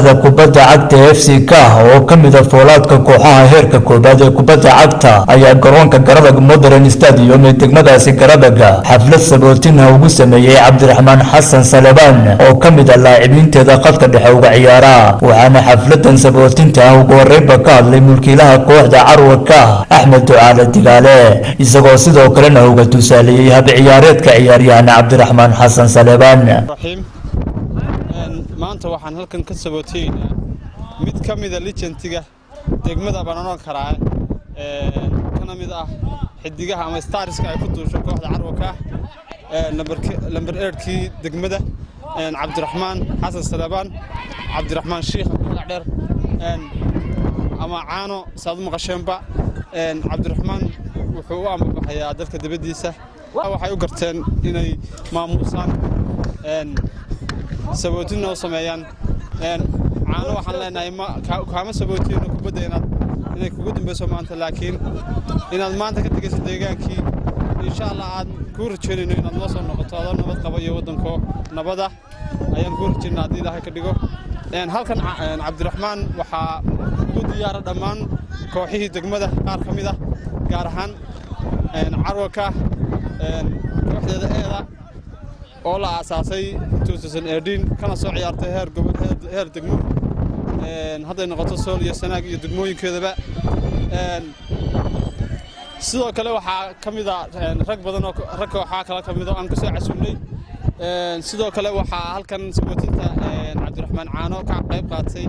Kooxda kubadda cagta FC Kaah oo ka mid ah foolaadka kooxaha heerka koobaad ee kubadda cagta ayaa garoonka Garadag Modern Stadium ee degmadaasi Garadaga xaflad sabootinha ugu sameeyey Cabdiraxmaan Xasan Salebaan oo ka mid ah laacibinteeda khadka dhexe uga ciyaara. Waxaana xafladan sabootinta ah ugu horreynba ka hadlay mulkiilaha kooxda Carwa Kaah, Axmed Ducaale Digaale, isagoo sidoo kalena uga tusaaleeyey hab ciyaareedka ciyaaryahan Cabdiraxmaan Xasan Salebaan. Maanta waxaan halkan ka sabootiyeynaa mid ka mida legend-iga degmada baan oran karaa, kana mid ah xidigaha ama stars-ka ay ku duusho kooxda Carwa Kaah, lamber 8-kii degmada, Cabdiraxmaan Xasan Salebaan, Cabdiraxmaan Shiikha ku magac dheer ama Caano saad u maqasheenba. Cabdiraxmaan wuxuu u ambabaxayaa dalka dibaddiisa. Waxay u garteen inay maamuusaan, sabootinna u sameeyaan. Caano waxaan leenahay, kaama sabootiyeyno kubadda inay kugu dambayso maanta, laakiin inaad maanta ka tegayso deegaankii, insha Allah aad kuu rajaynayno inaad noo soo noqoto adoo nabad qaba iyo waddankoo nabada ayaan kuu rajaynaa, haddii Ilaahay ka dhigo. Halkan Cabdiraxmaan waxaa ugu diyaara dhammaan kooxihii degmada qaar ka mid ah, gaar ahaan Carwaka kooxdeeda eeda oo la aasaasay kana soo ciyaartay heer gobol, heer degmo, hadday noqoto Sool iyo Sanaag iyo degmooyinkeedaba. Sidoo kale waxaa ka mid a rag badan oo rag kooxaa kale ka mid oo aan ku soo casuumnay. Sidoo kale waxaa halkan sabootinta Cabdiraxmaan Caano ka qayb qaatay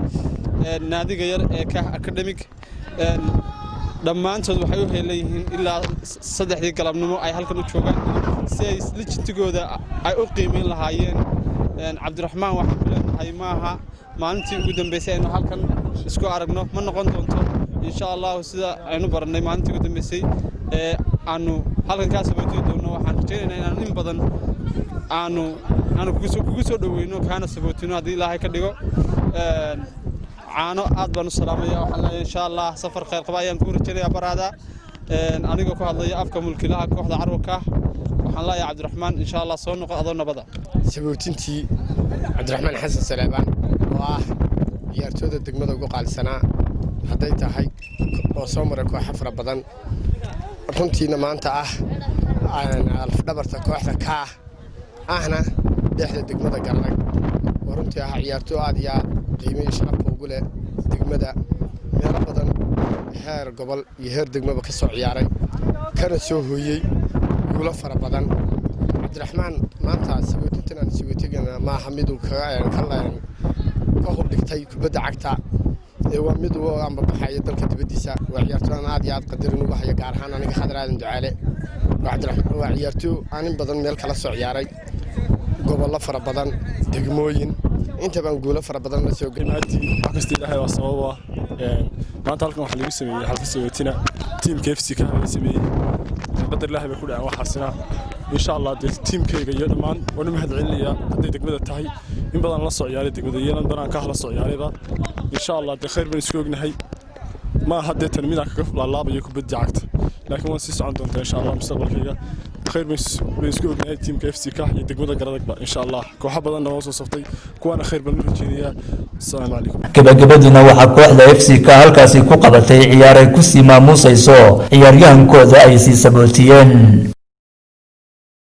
naadiga yar ee Kah Academic. Dhammaantood waxay u heelan yihiin ilaa 3dii galabnimo ay halkan u joogaan si ay legend-igooda ay u qiimayn lahaayeen. Cabdiraxmaan waxaan ku leenahay, maaha maalintii ugu dambeysay aynu halkan isku aragno, ma noqon doonto, insha Allahu, sida aynu barannay maalintii ugu dambeysay ee aanu halkan kaa sabootiyi doonno. Waxaan rajaynaynaa inaanu in badan aanu kugu soo dhoweyno, kaana sabootino, haddii Ilaahay ka dhigo. Caano aad baan u salaamaya. Waxaan leeyahay, insha Allah safar khayr qaba ayaan kuu rajaynayaa baraada. Anigoo ku hadlaya afka mulkiilaha kooxda Carwaka, waxaan leeyahay Cabdiraxmaan, insha Allah soo noqo adoo nabada. Sabootintii Cabdiraxmaan Xasan Saleebaan oo ah ciyaartooyda degmada ugu qaalisanaa hadday tahay, oo soo maray kooxo fara badan, runtiina maanta ah alfdhabarta kooxda Kaah, ahna dhexda degmada Garadag, oo runtii ah ciyaartooy aad iyo aad qiimo iyo sharafka ugu leh degmada, meelo badan heer gobol iyo heer degmaba ka soo ciyaaray, kana soo hooyey guulo fara badan. Cabdiraxmaan maanta sabootintan aan sabootigana maaha miduu ka hubdhigtay kubadda cagta ee waa mid uu ambabaxayo dalka dibaddiisa. Waa ciyaartooy aan aad iyo aad qadarin ugu hayo, gaar ahaan aniga Khadar Aadan Ducaale. Waa ciyaartooy aan in badan meel kala soo ciyaaray, gobollo fara badan, degmooyin, inta baan guulo fara badan la soo Wax kasta Ilaahay waa sababa. Maanta halkan waxaa lagu sameeyey xalfad sabootina tiimka FC Kaah laga sameeyey. Qadar Ilaahay bay ku dhaceen waxaasina. Insha Allah dee tiimkayga iyo dhammaan waan u mahad celinayaa. Hadday degmada tahay, in badan la soo ciyaaray degmada iyo in badan Kaah la soo ciyaarayba. Insha Allah dee khayr baan isku ognahay. Ma aha dee tan midaan kaga laalaabayo kubadda cagta, laakiin waan sii socon doontaa insha Allah mustaqbalkayga. Khayr baan isku ognahay tiimka FC Kaah iyo degmada Garadagba. Insha Allah kooxo badanna waa soo saftay, kuwaana khayr baan u rajeynayaa. Asalaamu calaykum. Gabagabadiina waxaa kooxda FC Kaah halkaasi ku qabatay ciyaar ay kusii maamuusayso ciyaaryahankooda ay sii sabootiyeen.